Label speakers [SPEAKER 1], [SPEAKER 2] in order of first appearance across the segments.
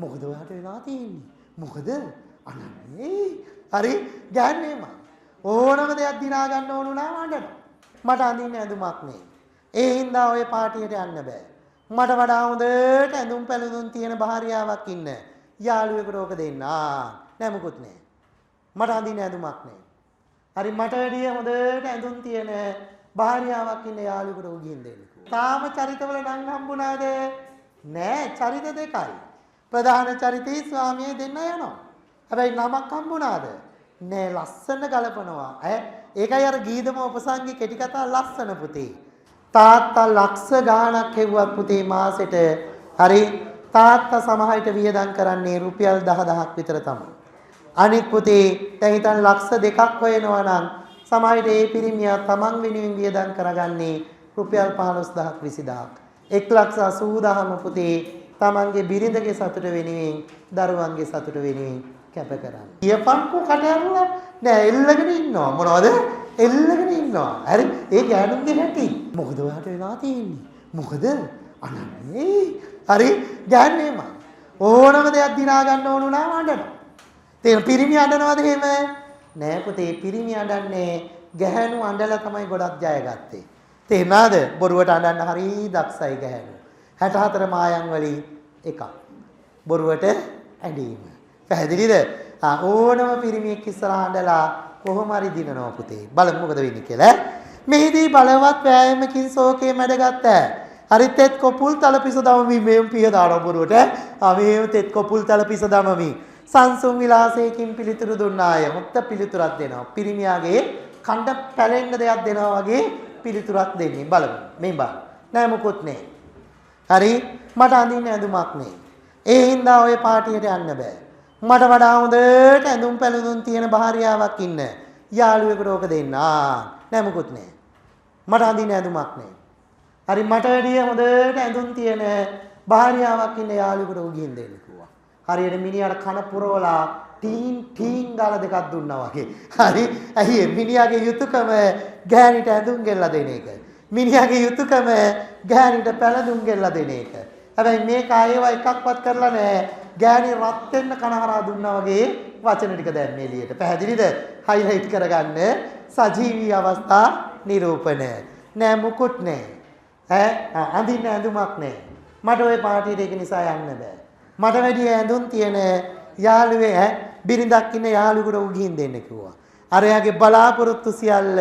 [SPEAKER 1] මොකද ඔයාට වෙලා තියෙන්නේ? මොකද? අනන්නේ. හරි ගෑන්නේ මං. ඕනම දෙයක් දිනා ගන්න ඕන වුණාම අඬනවා. මට අඳින්න ඇඳුමක් නෑ. ඒ හින්දා ඔය පාටියට යන්න බෑ. මට වඩා හොඳට ඇඳුම් පැළඳුම් තියෙන භාර්යාවක් ඉන්න. යාළුවෙකුට ඕක දෙන්න. ආ නෑ මොකුත් නෑ. මට අඳින්න ඇඳුමක් නෑ. හරි මට වැඩිය හොඳට ඇඳුම් තියෙන භාර්යාවක් ඉන්න යාළුවෙකුට ඕක ගිහින් දෙන්න කිව්වා. තාම චරිතවල නම් හම්බුණාද? නෑ, චරිත දෙකයි. ප්‍රධාන චරිතේ ස්වාමියේ දෙන්න යනවා. හැබැයි නමක් හම්බුණාද? නෑ, ලස්සන ගලපනවා. ඈ ඒකයි අර ගීදම උපසංගි කෙටි කතා ලස්සන පුතේ. තාත්තා ලක්ෂ ගාණක් හෙව්වත් පුතේ මාසෙට හරි තාත්තා සමහර විට වියදම් කරන්නේ රුපියල් 10,000ක් විතර තමයි. අනිත් පුතේ දැන් හිතන්න ලක්ෂ 2ක් හොයනවා නම් සමහර විට ඒ පිරිමියා තමන් වෙනුවෙන් වියදම් කරගන්නේ රුපියල් 15,000ක් 20,000ක්. 1,80,000ම පුතේ තමන්ගේ බිරිඳගේ සතුට වෙනුවෙන් දරුවන්ගේ සතුට වෙනුවෙන් කැප කරන්නේ. කියපන්කෝ කට ඇරලා නෑ, එල්ලගෙන ඉන්නවා. මොනවද? එල්ලගෙන ඉන්නවා. හරි ඒ ගෑනුන්ගේ හැටි. මොකද ඔයාට වෙලා තියෙන්නේ? මොකද? අනන්නේ. හරි ගෑන්නේ මං. ඕනම දෙයක් දිනා ගන්න ඕන වුණාම අඬනවා. තේරෙන පිරිමි අඬනවද එහෙම? නෑ පුතේ, පිරිමි අඬන්නේ ගැහැණු අඬලා තමයි ගොඩක් ජයගත්තේ. තේරුණාද? බොරුවට අඬන්න හරි දක්ෂයි ගැහැණු. 64 මායන් වලින් එකක්. බොරුවට ඇඬීම. පැහැදිලිද? ආ ඕනම පිරිමියෙක් ඉස්සරහා අඬලා කොහොම හරි දිනනවා පුතේ. බලමු මොකද වෙන්නේ කියලා. මෙහිදී බලවත් වෑයමකින් ශෝකයේ මැඩගත්තා. හරි තෙත් කොපුල් තලපිස දමමින් මේම පිය දානවා බොරුවට. ආ මේම තෙත් කොපුල් තලපිස දමමින් සංසුන් විලාසයකින් පිළිතුරු දුන්නාය. මොකද පිළිතුරක් දෙනවා. පිරිමියාගේ කණ්ඩ පැලෙන්න දෙයක් දෙනවා වගේ පිළිතුරක් දෙන්නේ. බලමු. මේ බලන්න. නෑ මොකොත් නෑ. හරි මට අඳින්න ඇඳුමක් නෑ. ඒ හින්දා ඔය පාටියට යන්න බෑ. මට වඩා හොඳට ඇඳුම් පැළඳුම් තියෙන භාර්යාවක් ඉන්න. යාළුවෙකුට ඕක දෙන්න. ආ නෑ මොකුත් නෑ. මට අඳින්න ඇඳුමක් නෑ. හරි මට වැඩිය හොඳට ඇඳුම් තියෙන භාර්යාවක් ඉන්න යාළුවෙකුට ඕක ගිහින් දෙන්න කිව්වා. හරියට මිනිහාට කන පුරවලා ටීන් ටීන් ගාලා දෙකක් දුන්නා වගේ. හරි ඇයි මිනිහාගේ යුතුයකම ගෑණිට ඇඳුම් ගෙල්ලා දෙන එක. මිනිහාගේ යුතුයකම ගෑණිට පැළඳුම් ගෙල්ලා දෙන එක. හැබැයි මේක ආයෙව එකක්වත් කරලා නෑ. ගෑණි රත් වෙන්න කනහරා දුන්නා වගේ වචන ටික දැම්මේ එළියට. පැහැදිලිද? හයිලයිට් කරගන්න සජීවී අවස්ථා නිරූපණ. නෑ මුකුත් නෑ. ඈ අඳින්න ඇඳුමක් නෑ. මට ඔය පාටියට ඒක නිසා යන්න බෑ. මට වැඩි ඇඳුම් තියෙන යාළුවේ ඈ බිරිඳක් ඉන්න යාළුවෙකුට උ ගිහින් දෙන්න කිව්වා. අර එයාගේ බලාපොරොත්තු සියල්ල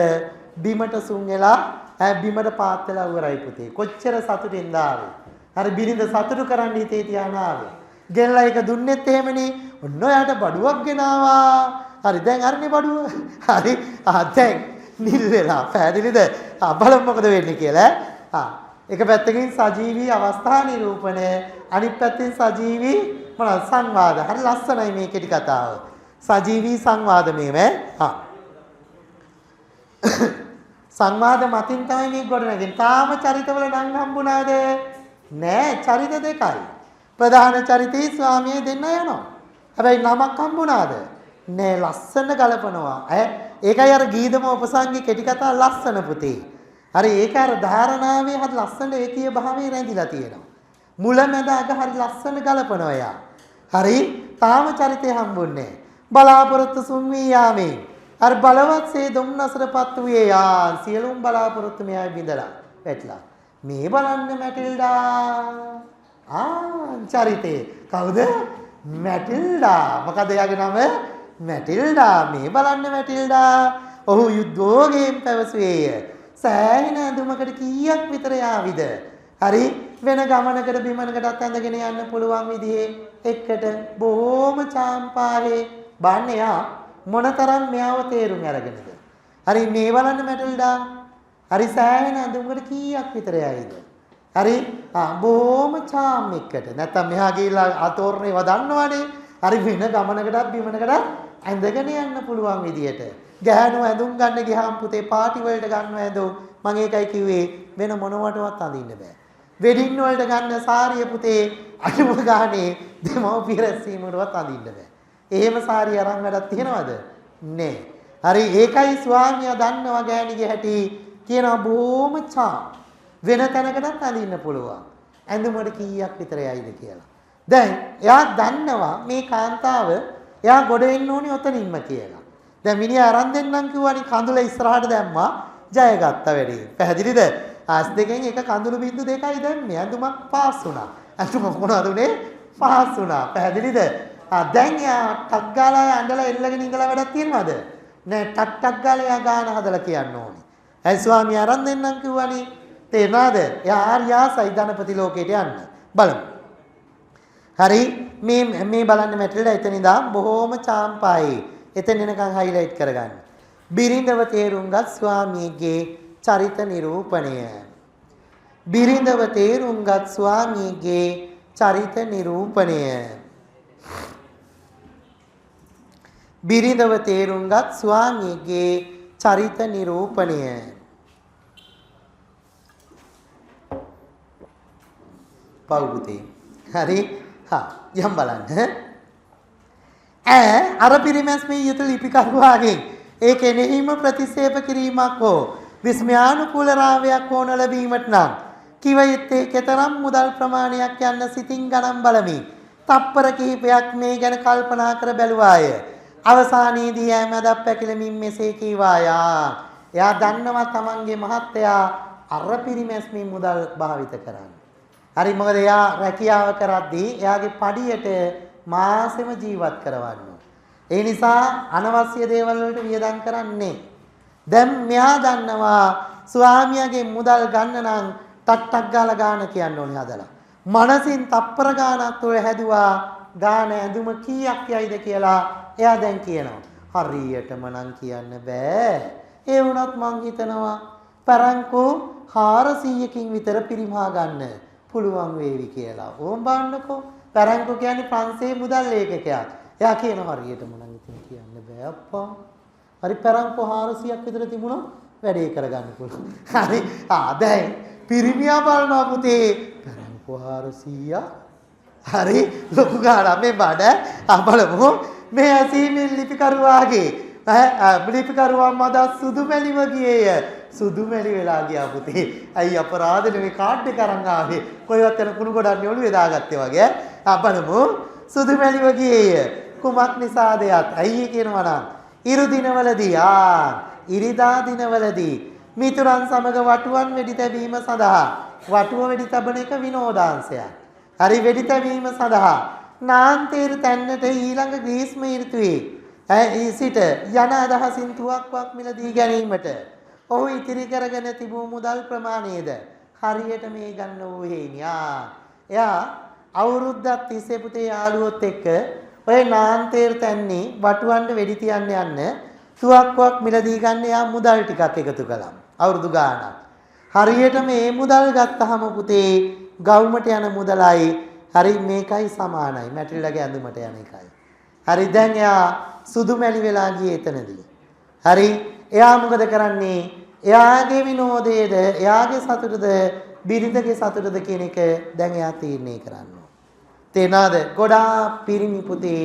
[SPEAKER 1] බිමට සුන් වෙලා ඈ බිමට පාත් වෙලා ඉවරයි පුතේ. කොච්චර සතුටින්ද ආවේ. අර බිරිඳ සතුටු කරන්න හිතේ තියාන ආවේ. ගෙනලා එක දුන්නෙත් එහෙමනේ. ඔන්න ඔයාට බඩුවක් ගෙනාවා. හරි දැන් අරනේ බඩුව. හරි ආ දැන් නිල් වෙලා. පැහැදිලිද? ආ බලමු මොකද වෙන්නේ කියලා. ආ එක පැත්තකින් සජීවී අවස්ථා නිරූපණය, අනිත් පැත්තෙන් සජීවී මොනවද සංවාද. හරි ලස්සනයි මේ කෙටි කතාව. සජීවී සංවාද මේව ඈ. සංවාද මතින් තමයි මේක ගොඩනගන්නේ. තාම චරිතවල නම් හම්බුණාද? නෑ, චරිත දෙකයි. ප්‍රධාන චරිතේ ස්වාමියේ දෙන්න යනවා. හැබැයි නමක් හම්බුණාද? නෑ, ලස්සන ගලපනවා. ඈ ඒකයි අර ගීදම උපසංගි කෙටි කතා ලස්සන පුතේ. හරි ඒක අර ධාරණාවේ හරි ලස්සන ඒකීය භාවයේ රැඳිලා තියෙනවා. මුල මැද අග හරි ලස්සන ගලපනවා එයා. හරි තාම චරිතය හම්බුන්නේ බලාපොරොත්තු සුන් වී යාමෙන් අර බලවත් සේ දුම්නසටපත් වූයේ යා සියලුම බලාපොරොත්තු මෙයා බිඳලා වැටලා. මේ බලන්න මැටිල්ඩා. ආ චරිතේ කවුද? මැටිල්ඩා. මොකද එයාගේ නම? මැටිල්ඩා. මේ බලන්න මැටිල්ඩා. ඔහු යුද්ධෝගයෙන් පැවසුවේය. සෑහෙන ඇඳුමකට කීයක් විතර යාවිද? හරි වෙන ගමනකට බිමනකටත් ඇඳගෙන යන්න පුළුවන් විදිහේ එක්කට බොහෝම චාම්පාහේ බලන්න එයා මොනතරම් මෙයාව තේරුම් අරගෙනද? හරි මේ බලන්න මැටිල්ඩා. හරි සෑහෙන ඇඳුමකට කීයක් විතර යයිද? හරි ආ බොහොම චාම් එක්කට. නැත්තම් මෙහා ගිහිල්ලා අතෝරන ඒවා දන්නවනේ. හරි වෙන ගමනකටත් බිමනකටත් ඇඳගෙන යන්න පුළුවන් විදියට. ගැහැණු ඇඳුම් ගන්න ගියාම පුතේ පාටි වලට ගන්න ඇඳුම් මං ඒකයි කිව්වේ වෙන මොනවටවත් අඳින්න බෑ. වෙඩින් වලට ගන්න සාරිය පුතේ අඩුම ගානේ දෙමව්පිය රැස්වීමකටවත් අඳින්න බෑ. එහෙම සාරිය අරන් වැඩක් තියනවද? නෑ. හරි ඒකයි ස්වාමියා දන්නවා ගෑණිගේ හැටි කියනවා බොහොම චාම්. වෙන තැනකටත් අඳින්න පුළුවන්. ඇඳුමට කීයක් විතර යයිද කියලා. දැන් එයා දන්නවා මේ කාන්තාව එයා ගොඩ එන්න ඕනි ඔතනින්ම කියලා. දැන් මිනිහා අරන් දෙන්නම් කිව්වනේ කඳුල ඉස්සරහට දැම්මා ජයගත්ත වැඩේ. පැහැදිලිද? ඇස් දෙකෙන් එක කඳුළු බින්දු දෙකයි දැම්මේ. ඇඳුමක් පාස් වුණා. ඇඳුම මොනවද උනේ? පාස් වුණා. පැහැදිලිද? ආ දැන් එයා ටක් ගාලා ඇඳලා එල්ලගෙන ඉඳලා වැඩක් තියනවද? නෑ, ටක් ටක් ගාලා එයා ගාන හදලා කියන්න ඕනේ. ඇයි ස්වාමියා අරන් දෙන්නම් කිව්වනේ. තේරෙනවද? එයා හරි ආසයි ධනපති ලෝකයට යන්න. බලමු. හරි, මේ මේ බලන්න මැටිල්ඩා එතන ඉඳන් බොහෝම චාම්පායි. එතන එනකන් හයිලයිට් කරගන්න. බිරිඳව තේරුම්ගත් ස්වාමියගේ චරිත නිරූපණය. බිරිඳව තේරුම්ගත් ස්වාමියගේ චරිත නිරූපණය. බිරිඳව තේරුම්ගත් ස්වාමියගේ චරිත නිරූපණය. පව් පුතේ. හරි. හා යම් බලන්න. ඈ අර පිරිමැස්මේ යුතු ලිපිකරුවාගෙන් ඒ කෙනෙහිම ප්‍රතික්ෂේප කිරීමක් හෝ විස්මයානුකූල රාවයක් හෝ නොලැබීමට නම් කිව යුත්තේ කෙතරම් මුදල් ප්‍රමාණයක් යන්න සිතින් ගණන් බලමි. තප්පර කිහිපයක් මේ ගැන කල්පනා කර බැලුවාය. අවසානයේදී ඈ මැදක් පැකිලමින් මෙසේ කීවාය. එයා දන්නවා තමන්ගේ මහත්තයා අර පිරිමැස්මේ මුදල් භාවිත කරන්න. හරි, මොකද එයා රැකියාව කරද්දී එයාගේ පඩියට මාසෙම ජීවත් කරවන්න. ඒ නිසා අනවශ්‍ය දේවල් වලට වියදම් කරන්නේ. දැන් මෙයා දන්නවා ස්වාමියාගේ මුදල් ගන්න නම් ටක් ටක් ගාලා ගාන කියන්න ඕනේ හදලා. මනසින් තප්පර ගානක් තුළ හැදුවා ගාන ඇඳුම කීයක් යයිද කියලා එයා දැන් කියනවා. හරියටම නම් කියන්න බෑ. ඒ වුණත් මං හිතනවා පරංකෝ 400කින් විතර පිරිමහා ගන්න පුළුවන් වේවි කියලා. ඕම් බලන්නකෝ. පරංකෝ කියන්නේ ප්‍රංශයේ මුදල් ඒකකයක්. එයා කියනවා හරියටම නම් ඉතින් කියන්න බෑ අප්පා. හරි, පරංකෝ 400ක් විතර තිබුණොත් වැඩේ කරගන්න පුළුවන්. හරි. ආ දැන් පිරිමියා බලනවා පුතේ පරංකෝ 400ක්. හරි, ලොකු ගාණක් මේ බඩ. ආ බලමු. මේ ඇසීමෙන් ලිපිකරුවාගේ ලිපිකරුවා මද සුදුමැලිව ගියේය. සුදුමැලි වෙලා ගියා පුතේ. ඇයි අපරාධ නෙමෙයි කාඩ් එක අරන් ආවේ. කොහෙවත් යන කුණු ගොඩක් නේ ඔළුවේ දාගත්තේ වගේ. ආ බලමු. සුදුමැලිව ගියේය. කුමක් නිසාද යත්? ඇයි කියනවා නම් ඉරු දිනවලදී ඉරිදා දිනවලදී මිතුරන් සමග වටුවන් වෙඩි තැබීම සඳහා, වටුව වෙඩි තබන එක විනෝදාංශයක්. හරි, වෙඩි තැබීම සඳහා නාන්තේර තැන්නට ඊළඟ ග්‍රීස්ම ඍතුවේ සිට යන අදහසින් තුවක්කුවක් මිලදී ගැනීමට ඔහු ඉතිරි කරගෙන තිබූ මුදල් ප්‍රමාණයද හරියට මේ ගන්න වූ හේනිය. එයා අවුරුද්දක් තිස්සේ පුතේ යාළුවොත් එක්ක ඔය නාන්තේර තැන්නේ වටුවන්ට වෙඩි තියන්න යන්න තුවක්කුවක් මිලදී ගන්න එයා මුදල් ටිකක් එකතු කළා. අවුරුදු ගාණක්. හරියට මේ මුදල් ගත්තාම පුතේ ගවුමට යන මුදලයි හරි මේකයි සමානයි. මැටිල්ඩාගේ ඇඳුමට යන එකයි. හරි, දැන් එයා සුදු මැලි වෙලා ගියේ එතනදී. හරි, එයා මොකද කරන්නේ? එයාගේ විනෝදයේද එයාගේ සතුටද බිරිඳගේ සතුටද කියන එක දැන් එයා තීරණය කරන්න ඕන. තේරෙනවද? ගොඩාක් පිරිමි පුතේ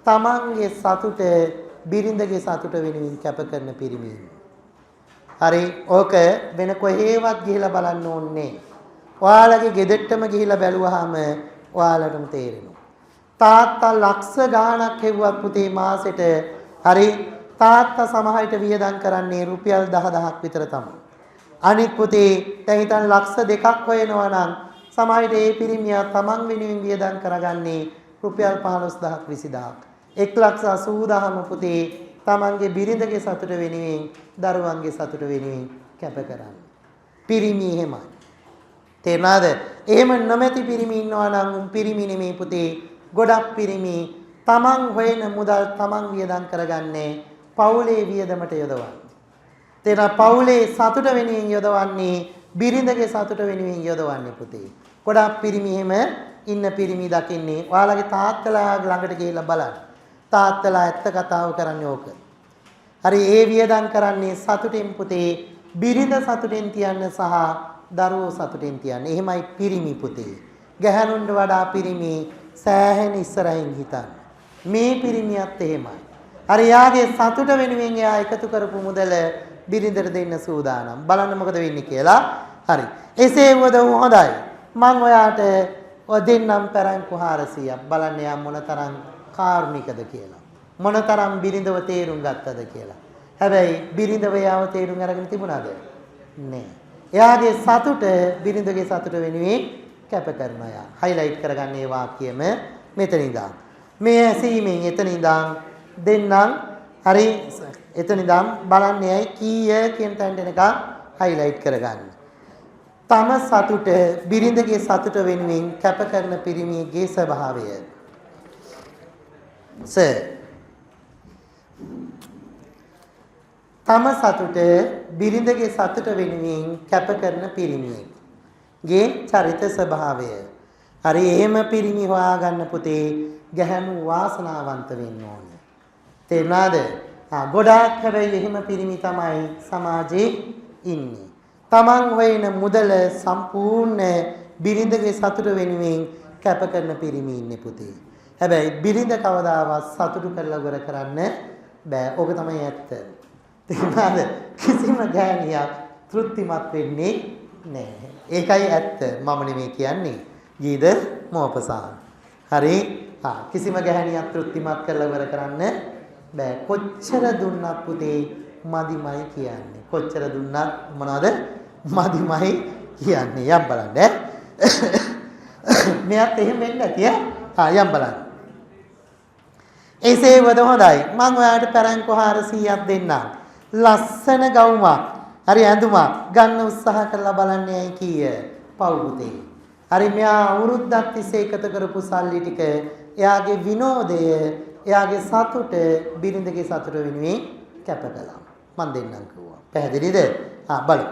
[SPEAKER 1] තමන්ගේ සතුට බිරිඳගේ සතුට වෙනුවෙන් කැප කරන පිරිමි. හරි, ඕක වෙන කොහේවත් ගිහිලා බලන්න ඕනේ. ඔයාලගේ ගෙදරටම ගිහිලා බැලුවාම ඔයාලටම තේරෙනවා. තාත්තා ලක්ෂ ගාණක් හෙව්වත් පුතේ මාසෙට හරි තාත්තා සමහර විට වියදම් කරන්නේ රුපියල් 10,000ක් විතර තමයි. අනිත් පුතේ දැන් හිතන්න ලක්ෂ 2ක් හොයනවා නම් සමහර විට ඒ පිරිමියා තමන් වෙනුවෙන් වියදම් කරගන්නේ රුපියල් 15,000ක් 20,000ක්. 1,80,000ම පුතේ තමන්ගේ බිරිඳගේ සතුට වෙනුවෙන් දරුවන්ගේ සතුට වෙනුවෙන් කැප කරන්නේ. පිරිමි එහෙමයි. තේරුණාද? එහෙම නොමැති පිරිමි ඉන්නවා නම් උන් පිරිමි නෙමෙයි පුතේ. ගොඩක් පිරිමි තමන් හොයන මුදල් තමන් වියදම් කරගන්නේ පවුලේ වියදමට යොදවන්නේ. තේරුණා? පවුලේ සතුට වෙනුවෙන් යොදවන්නේ, බිරිඳගේ සතුට වෙනුවෙන් යොදවන්නේ පුතේ. ගොඩක් පිරිමි එහෙම ඉන්න පිරිමි දකින්නේ. ඔයාලගේ තාත්තලා ළඟට ගිහිල්ලා බලන්න. තාත්තලා ඇත්ත කතාව කරන්නේ ඕක. හරි, ඒ වියදම් කරන්නේ සතුටෙන් පුතේ, බිරිඳ සතුටෙන් තියන්න සහ දරුවෝ සතුටෙන් තියන්න. එහෙමයි පිරිමි පුතේ. ගැහැණුන්ට වඩා පිරිමි සෑහෙන ඉස්සරහින් හිතන්න. මේ පිරිමියත් එහෙමයි. හරි, යාගේ සතුට වෙනුවෙන් එයා එකතු කරපු මුදල බිරිඳට දෙන්න සූදානම්. බලන්න මොකද වෙන්නේ කියලා. හරි. එසේ වුවද හොඳයි. මං ඔයාට ඔය දෙන්නම් පැරංකු 400ක්. බලන්න එයා මොනතරම් කාරුණිකද කියලා. මොනතරම් බිරිඳව තේරුම් ගත්තද කියලා. හැබැයි බිරිඳව එයාව තේරුම් අරගෙන තිබුණාද? නෑ. එයාගේ සතුට බිරිඳගේ සතුට වෙනුවෙන් කැප කරනවා එයා. හයිලයිට් කරගන්න මේ වාක්‍යයම මෙතන ඉඳන්. මේ ඇසීමෙන් එතන ඉඳන් දෙන්නම් හරි එතන ඉඳන් බලන්නේ ඇයි කීය කියන තැනට එනකන් හයිලයිට් කරගන්න. තම සතුට බිරිඳගේ සතුට වෙනුවෙන් කැප කරන පිරිමියෙක්ගේ ස්වභාවය. සර්, තම සතුට බිරිඳගේ සතුට වෙනුවෙන් කැප කරන පිරිමියෙක්ගේ චරිත ස්වභාවය. හරි, එහෙම පිරිමි හොයාගන්න පුතේ ගැහැණු වාසනාවන්ත වෙන්න ඕනේ. තේරුණාද? ආ, ගොඩාක් හැබැයි එහෙම පිරිමි තමයි සමාජයේ ඉන්නේ. තමන් හොයන මුදල සම්පූර්ණ බිරිඳගේ සතුට වෙනුවෙන් කැප කරන පිරිමි ඉන්නේ පුතේ. හැබැයි බිරිඳ කවදාවත් සතුටු කරලා ඉවර කරන්න බෑ. ඕක තමයි ඇත්ත. තේරුණාද? කිසිම ගෑණියක් තෘප්තිමත් වෙන්නේ නෑ. ඒකයි ඇත්ත. මම නෙමෙයි කියන්නේ. ගීද මොපසාන්. හරි. ආ, කිසිම ගැහණියක් තෘප්තිමත් කරලා ඉවර කරන්න බෑ. කොච්චර දුන්නත් පුතේ මදිමයි කියන්නේ. කොච්චර දුන්නත් මොනවද? මදිමයි කියන්නේ. යම් බලන්න. මෙයත් එහෙම වෙන්නේ නැති ඈ. ආ, යම් බලන්න. එසේ වද හොඳයි. මං ඔයාලට පැරංකු 400ක් දෙන්නම්. ලස්සන ගවුමක් හරි ඇඳුමක් ගන්න උත්සාහ කරලා බලන්නේ ඇයි කීය? පව් පුතේ. හරි, මෙයා අවුරුද්දක් තිස්සේ එකතු කරපු සල්ලි ටික එයාගේ විනෝදය, එයාගේ සතුට බිරිඳගේ සතුට වෙනුවෙන් කැප කළා. මං දෙන්නම් කිව්වා. පැහැදිලිද? ආ, බලමු.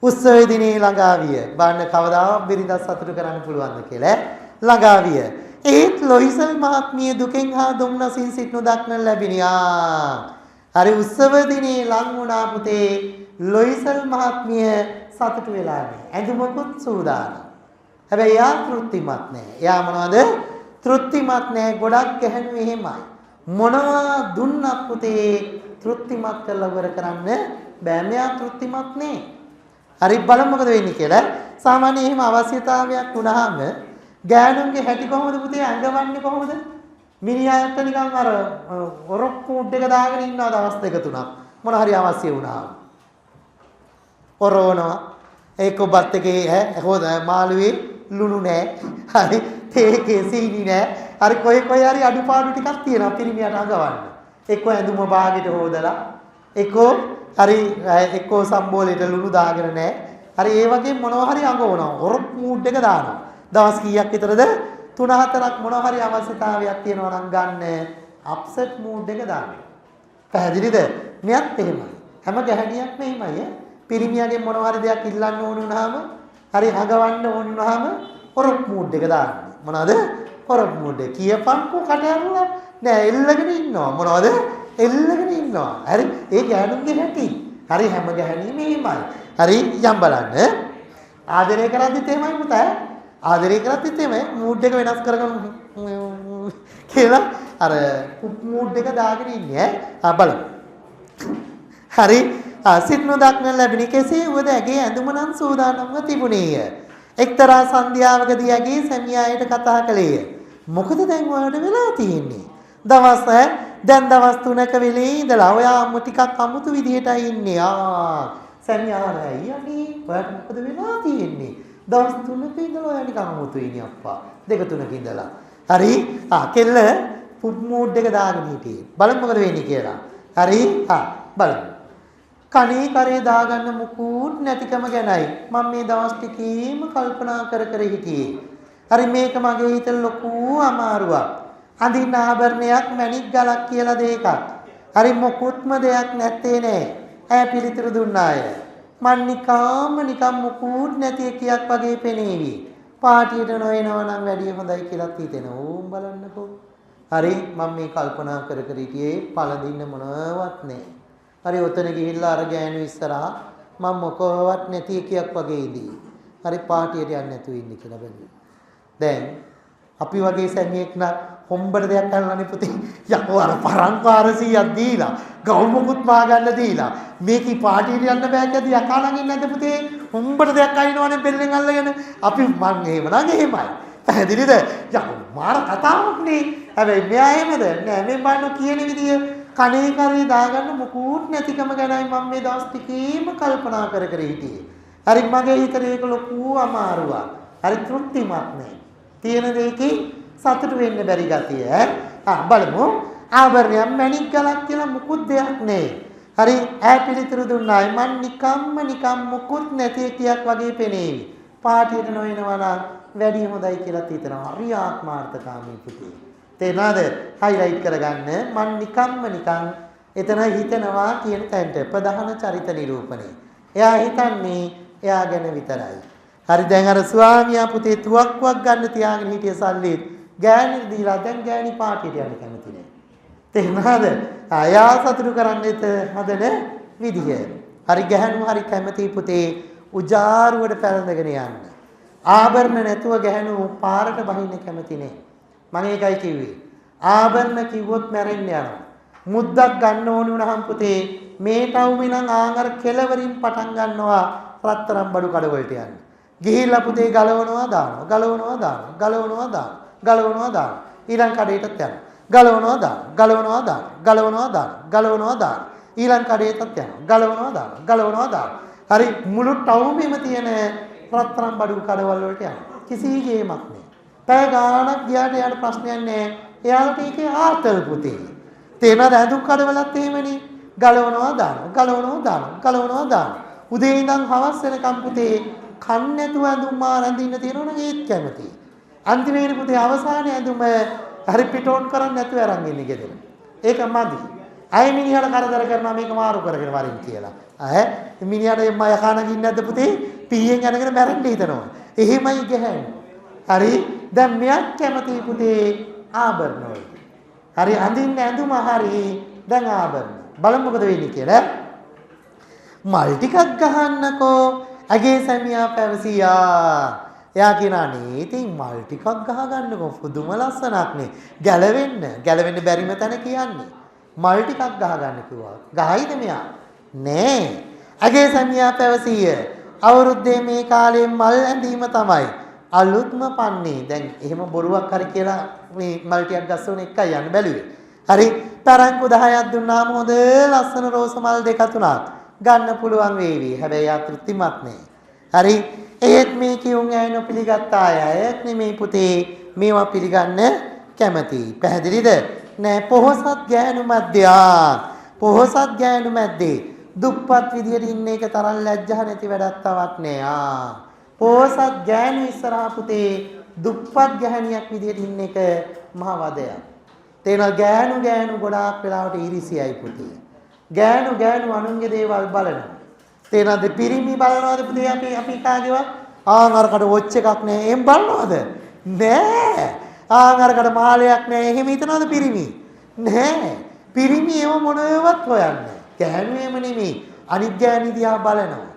[SPEAKER 1] උත්සව දිනේ ළඟා විය. බලන්න කවදාවත් බිරිඳක් සතුටු කරන්න පුළුවන්ද කියලා. ළඟා විය. ඒත් ලොයිසල් මහත්මිය දුකෙන් හා දුම්නසින් සිටනු දක්නට ලැබිනි. ආ, හරි, උත්සව දිනේ ලං වුණා පුතේ. ලොයිසල් මහත්මිය සතුටු වෙලා නෑ. ඇඳුමකුත් සූදානම්. හැබැයි එයා තෘප්තිමත් නෑ. එයා මොනවද? තෘප්තිමත් නෑ. ගොඩක් ගැහැණු එහෙමයි. මොනවා දුන්නත් පුතේ තෘප්තිමත් කරලා ඉවර කරන්න බෑ. මෙයා තෘප්තිමත් නෑ. හරි, බලමු මොකද වෙන්නේ කියලා. සාමාන්‍යයෙන් එහෙම අවශ්‍යතාවයක් වුණාම ගෑනුන්ගේ හැටි කොහොමද පුතේ? අඟවන්නේ කොහොමද? මිනිහාට නිකන් අර ඔරොක්කු උඩ් එක දාගෙන ඉන්නවා දවස් දෙක තුනක්. මොන හරි අවශ්‍ය වුණාම. ඔරවනවා. ඒක බත් එකේ ඈ හොද මාළුවේ ලුණු නෑ. හරි, තේකේ සීනි නෑ. හරි, කොයි කොයි හරි අඩුපාඩු ටිකක් තියෙනවා පිරිමියාට අඟවන්න. එක්ක ඇඳුම බාගෙට හොදලා, එක්කෝ හරි එක්කෝ සම්බෝලෙට ලුණු දාගෙන නෑ. හරි, ඒ වගේ මොනවා හරි අඟවනවා. ඔරොක් මූඩ් එක දානවා. දවස් කීයක් විතරද? 3-4ක් මොනවා හරි අවශ්‍යතාවයක් තියෙනවා නම් ගන්න අප්සෙට් මූඩ් එක දාන්න. පැහැදිලිද? මෙයත් එහෙමයි. හැම ගැහණියක්ම එහෙමයි ඈ. පිරිමියාගෙන් මොනවා හරි දෙයක් ඉල්ලන්න ඕන වුණාම, හරි අඟවන්න ඕන වුණාම ඔරොක් මූඩ් එක දාන්නේ. මොනවද? ඔරොක් මූඩ් එක. කියපන්කෝ කට ඇරලා නෑ, එල්ලගෙන ඉන්නවා. මොනවද? එල්ලගෙන ඉන්නවා. හරි, ඒ ගෑනුන්ගේ හැටි. හරි, හැම ගැහණියම එහෙමයි. හරි, යම් බලන්න. ආදරය කරද්දිත් එහෙමයි පුතා. ආදරය කරද්දිත් එහෙමයි මූඩ් එක වෙනස් කරගන්න කියලා අර මූඩ් එක දාගෙන ඉන්නේ ඈ. ආ, බලමු. හරි, සිත්නු දක්න ලැබිනි. කෙසේ වුවද ඇගේ ඇඳුම නම් සූදානම්ව තිබුණේය. එක්තරා සන්ධ්‍යාවකදී ඇගේ සැමියායට කතා කළේය. මොකද දැන් ඔයාලට වෙලා තියෙන්නේ? දවස් දැන් දවස් 3ක වෙලේ ඉඳලා ඔයා අම්ම ටිකක් අමුතු විදිහටයි ඉන්නේ. ආ, සැමියා අහනවා, අනේ ඔයාට මොකද වෙලා තියෙන්නේ? දවස් 3ක ඉඳලා ඔයා නිකන් අමුතුයිනේ අප්පා. දෙක තුනක ඉඳලා. හරි, ආ, කෙල්ල පුප් මූඩ් එක දාගෙන හිටියේ. බලමු මොකද වෙන්නේ කියලා. හරි, ආ, බලමු. කනේ කරේ දාගන්න මුකුත් නැතිකම ගැනයි මම මේ දවස් ටිකේම කල්පනා කර කර හිටියේ. හරි, මේක මගේ හිතේ ලොකු අමාරුවක්. අඳින්න ආභරණයක් මැණික් ගලක් කියලා දෙයක්ක්. හරි, මොකුත්ම දෙයක් නැත්තේ නෑ. ඈ පිළිතුරු දුන්නාය. මං නිකාම නිකම් මුකුත් නැති එකක් වගේ පෙනේවි. පාටියට නොએනවා නම් වැඩිය හොඳයි කියලාත් හිතෙනවා. ඕම් බලන්නකෝ. හරි, මම මේ කල්පනා කර කර හිටියේ පළඳින්න මොනවත් නෑ. හරි, ඔතන ගිහිල්ලා අර ගෑනු ඉස්සරහා මම මොකවත් නැති එකක් වගේ ඉදී. හරි, පාටියට යන්න නැතුව ඉන්නේ කියලා බැලුවා. දැන් අපි වගේ සැමියෙක් නම් හොම්බට දෙයක් අල්ලන්නේ පුතේ. යකෝ අර පරං 400ක් දීලා ගවුමකුත් මා ගන්න දීලා මේකී පාටියට යන්න බෑ කියද්දි යකා ළඟ ඉන්නේ නැද්ද පුතේ? හොම්බට දෙයක් අයින්නවනේ බෙල්ලෙන් අල්ලගෙන. අපි මං එහෙම නම් එහෙමයි. පැහැදිලිද? යකෝ මාර කතාවක් නේ. හැබැයි මෙයා එහෙමද? නෑ, මේ බලන්න කියන විදිය කනේ කරේ දාගන්න මුකුත් නැතිකම ගැනයි මම මේ දවස් ටිකේම කල්පනා කර කර හිටියේ. හරි, මගේ හිතට ඒක ලොකු අමාරුවක්. හරි, තෘප්තිමත් නෑ. තියෙන දෙයකින් සතුටු වෙන්න බැරි ගතිය. ඈ බලමු. ආභරණයක් මැණික් ගලක් කියලා මුකුත් දෙයක් නෑ. හරි, ඈ පිළිතුරු දුන්නායි මං නිකම්ම නිකම් මුකුත් නැති එකක් වගේ පෙනේවි. පාටියට නොයනවා නම් වැඩි හොඳයි කියලා හිතනවා. හරි ආත්මාර්ථකාමී පුතේ. තේරෙනවද? හයිලයිට් කරගන්න. මං නිකම්ම නිකන් එතන හිතනවා කියන තැනට ප්‍රධාන චරිත නිරූපණය. එයා හිතන්නේ එයා ගැන විතරයි. හරි, දැන් අර ස්වාමියා පුතේ තුවක්කුවක් ගන්න තියාගෙන හිටිය සල්ලිත් ගෑණි දීලා දැන් ගෑණි පාටියට යන්න කැමති නෑ. තේරුණාද? එයා සතුටු කරන්න හදන විදිය. හරි, ගැහැණු හරි කැමති පුතේ උජාරුවට පැලඳගෙන යන්න. ආභරණ නැතුව ගැහැණු පාරට බහින්න කැමති නෑ. මම ඒකයි කිව්වේ. ආභරණ කිව්වොත් මැරෙන්න යනවා. මුද්දක් ගන්න ඕනි වුණහම පුතේ මේ ටවුමේ නම් ආන් අර කෙලවරින් පටන් ගන්නවා රත්තරන් බඩු කඩ වලට යන්න. ගිහිල්ලා පුතේ ගලවනවා දානවා, ගලවනවා දානවා, ගලවනවා දානවා, ගලවනවා දානවා. ඊළඟ කඩේටත් යනවා. ගලවනවා දානවා, ගලවනවා දානවා, ගලවනවා දානවා, ගලවනවා දානවා. ඊළඟ කඩේටත් යනවා. ගලවනවා දානවා, ගලවනවා දානවා. හරි, මුළු ටවුමෙම තියෙන රත්තරන් බඩු කඩවල් වලට යනවා. කිසි ගේමක් නෑ. පැය ගාණක් ගියාට එයාට ප්‍රශ්නයක් නෑ. එයාලට ඒකේ ආතල් පුතේ. තේරෙනවද? ඇඳුම් කඩවලත් එහෙමනේ. ගලවනවා දානවා, ගලවනවා දානවා, ගලවනවා දානවා. උදේ ඉඳන් හවස් වෙනකම් පුතේ කන් නැතුව ඇඳුම් මාර අඳින්න තියෙනවා නම් ඒත් කැමතියි. අන්තිමේට පුතේ අවසානයේ ඇඳුම හරි පිටෝන් කරන්නේ නැතුව අරන් ඉන්නේ ගෙදර. ඒක මදි. අය මිනිහට කරදර කරනවා මේක මාරු කරගෙන වරින් කියලා. ඈ මිනිහට එම්මා යකා නගින්නේ නැද්ද පුතේ? පීයෙන් අරගෙන මැරෙන්න හිතනවා. එහෙමයි ගැහැණු. හරි, දැන් මෙයත් කැමති පුතේ ආභරණ වලට. හරි, අඳින්න ඇඳුම හරි, දැන් ආභරණ. බලමු මොකද වෙන්නේ කියලා. මල් ටිකක් ගහන්නකෝ ඇගේ සැමියා පැවසියා. එයා කියනවා නේ ඉතින් මල් ටිකක් ගහගන්නකෝ පුදුම ලස්සනක් නේ. ගැලවෙන්න ගැලවෙන්න බැරිම තැන කියන්නේ. මල් ටිකක් ගහගන්න කිව්වා. ගහයිද මෙයා? නෑ. ඇගේ සැමියා පැවසීය. අවුරුද්දේ මේ කාලේ මල් ඇඳීම තමයි අලුත්ම පන්නේ. දැන් එහෙම බොරුවක් හරි කියලා මේ මල් ටිකක් ගස්සවන එකයි යන්න බැලුවේ. හරි, තරංකු 10ක් දුන්නාම හොඳ ලස්සන රෝස මල් දෙක තුනක් ගන්න පුළුවන් වේවි. හැබැයි යා තෘප්තිමත් නෑ. හරි, ඒත් මේ කියුන් ඇය නොපිළිගත්ත අය අයත් නෙමෙයි පුතේ මේවා පිළිගන්න කැමති. පැහැදිලිද? නෑ, පොහොසත් ගෑනු මැද්දේ පොහොසත් ගෑනු මැද්දේ දුප්පත් විදියට ඉන්න එක තරම් ලැජ්ජා නැති වැඩක් තවත් නෑ. පොහොසත් ගෑනු ඉස්සරහා පුතේ දුප්පත් ගැහණියක් විදියට ඉන්න එක මහ වදයක්. තේනවා? ගෑනු ගෑනු ගොඩාක් වෙලාවට ඊරිසියයි පුතේ. ගෑනු ගෑනු අනුන්ගේ දේවල් බලනවා. තේරෙනවද? පිරිමි බලනවද පුතේ අපි අපි කාගේවත්? ආන් අරකට වොච් එකක් නෑ. එහෙම බලනවද? නෑ. ආන් අරකට මාලයක් නෑ. එහෙම හිතනවද පිරිමි? නෑ. පිරිමි ඒව මොනවත් හොයන්නේ නෑ. ගෑනු එහෙම නෙමෙයි. අනිත් ගෑනු දිහා බලනවා.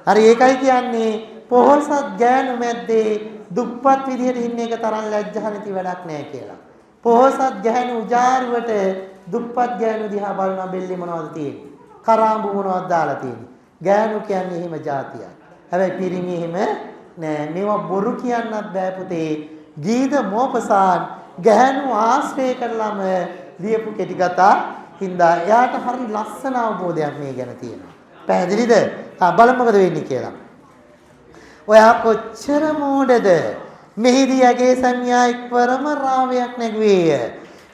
[SPEAKER 1] හරි, ඒකයි කියන්නේ පොහොසත් ගෑනු මැද්දේ දුප්පත් විදිහට ඉන්න එක තරම් ලැජ්ජා නැති වැඩක් නෑ කියලා. පොහොසත් ගැහැණු උජාරුවට දුප්පත් ගෑනු දිහා බලනවා බෙල්ලේ මොනවද තියෙන්නේ? කරාඹු මොනවද දාලා තියෙන්නේ? ගෑනු කියන්නේ එහෙම જાතියක්. හැබැයි පිරිමි එහෙම නෑ. මේවා බොරු කියන්නත් බෑ පුතේ. ගීත මෝපසාන් ගැහැණු ආශ්‍රය කරලම ලියපු කෙටි කතා හින්දා එයාට හරි ලස්සන අවබෝධයක් මේ ගැන තියෙනවා. පැහැදිලිද? ආ බලමු මොකද වෙන්නේ කියලා. ඔයා කොච්චර මෝඩද? මෙහිදී ඇගේ සැමියා එක්වරම රාවයක් නැගුවේය.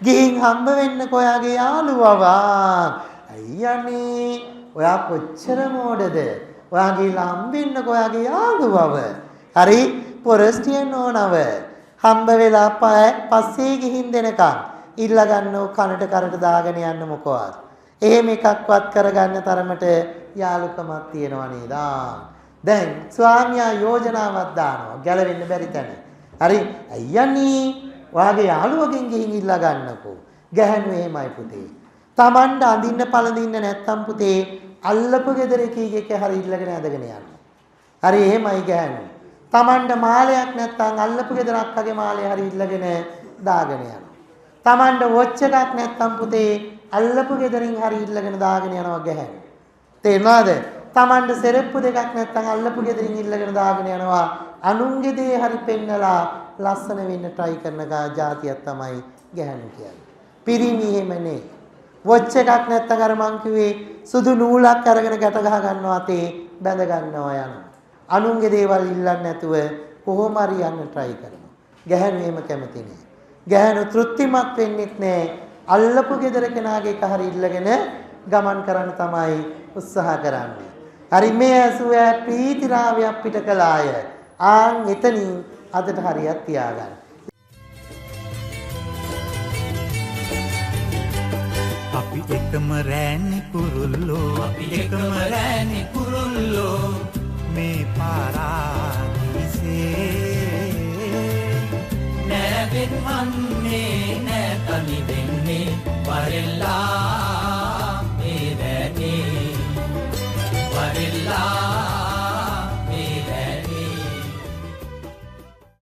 [SPEAKER 1] ගිහින් හම්බ වෙන්නකෝ ඔයාගේ යාළුවව. අයියනේ ඔයා කොච්චර මෝඩද? ඔයා ගිහිල්ලා හම්බ වෙන්නකෝ ඔයාගේ යාළුවව. හරි, පොරස්ටියන් ඕනව. හම්බ වෙලා පස්සේ ගිහින් දෙනකම් ඉල්ල ගන්නෝ කනට කරට දාගෙන යන්න මොකවත්. එහෙම එකක්වත් කරගන්න තරමට යාළුකමක් තියෙනවා නේද? දැන් ස්වාමියා යෝජනාවක් දානවා ගැලවෙන්න බැරි තැන. හරි, අයියනේ ඔයාගේ යාළුවගෙන් ගිහින් ඉල්ලා ගන්නකෝ. ගැහැණු එහෙමයි පුතේ. Tamanට අඳින්න පළඳින්න නැත්තම් පුතේ අල්ලපු ගෙදර එකීගේ එක හරි ඉල්ලගෙන ඇඳගෙන යන්න. හරි, එහෙමයි ගැහැණු. Tamanට මාලයක් නැත්තම් අල්ලපු ගෙදර අක්කගේ මාලය හරි ඉල්ලගෙන දාගෙන යනවා. Tamanට වොච් එකක් නැත්තම් පුතේ අල්ලපු ගෙදරින් හරි ඉල්ලගෙන දාගෙන යනවා ගැහැණු. තේරුණාද? Tamanට සෙරෙප්පු දෙකක් නැත්තම් අල්ලපු ගෙදරින් ඉල්ලගෙන දාගෙන යනවා අනුන්ගේ දේ හරි පෙන්නලා ලස්සන වෙන්න try කරන ජාතියක් තමයි ගැහැණු කියන්නේ. පිරිමි එහෙම නේ. වොච් එකක් නැත්තම් අර මං කිව්වේ සුදු නූලක් අරගෙන ගැට ගහ ගන්නවා, අතේ බැඳ ගන්නවා යනවා. අනුන්ගේ දේවල් ඉල්ලන්නේ නැතුව කොහොම හරි යන්න try කරනවා. ගැහැණු එහෙම කැමති නෑ. ගැහැණු තෘප්තිමත් වෙන්නෙත් නෑ. අල්ලපු ගෙදර කෙනාගේ එක හරි ඉල්ලගෙන ගමන් කරන්න තමයි උත්සාහ කරන්නේ. හරි, මේ ඇසුව ප්‍රීතිරාවයක් පිට කළාය. ආන් එතනින් අදට හරියක් තියාගන්න.
[SPEAKER 2] අපි එකම රෑනි කුරුල්ලෝ, අපි එකම රෑනි කුරුල්ලෝ, මේ පාරාදීසේ
[SPEAKER 3] නෑ වෙන්වන්නේ, නෑ තනි වෙන්නේ, වරෙල්ලා මේ රෑනේ, වරෙල්ලා.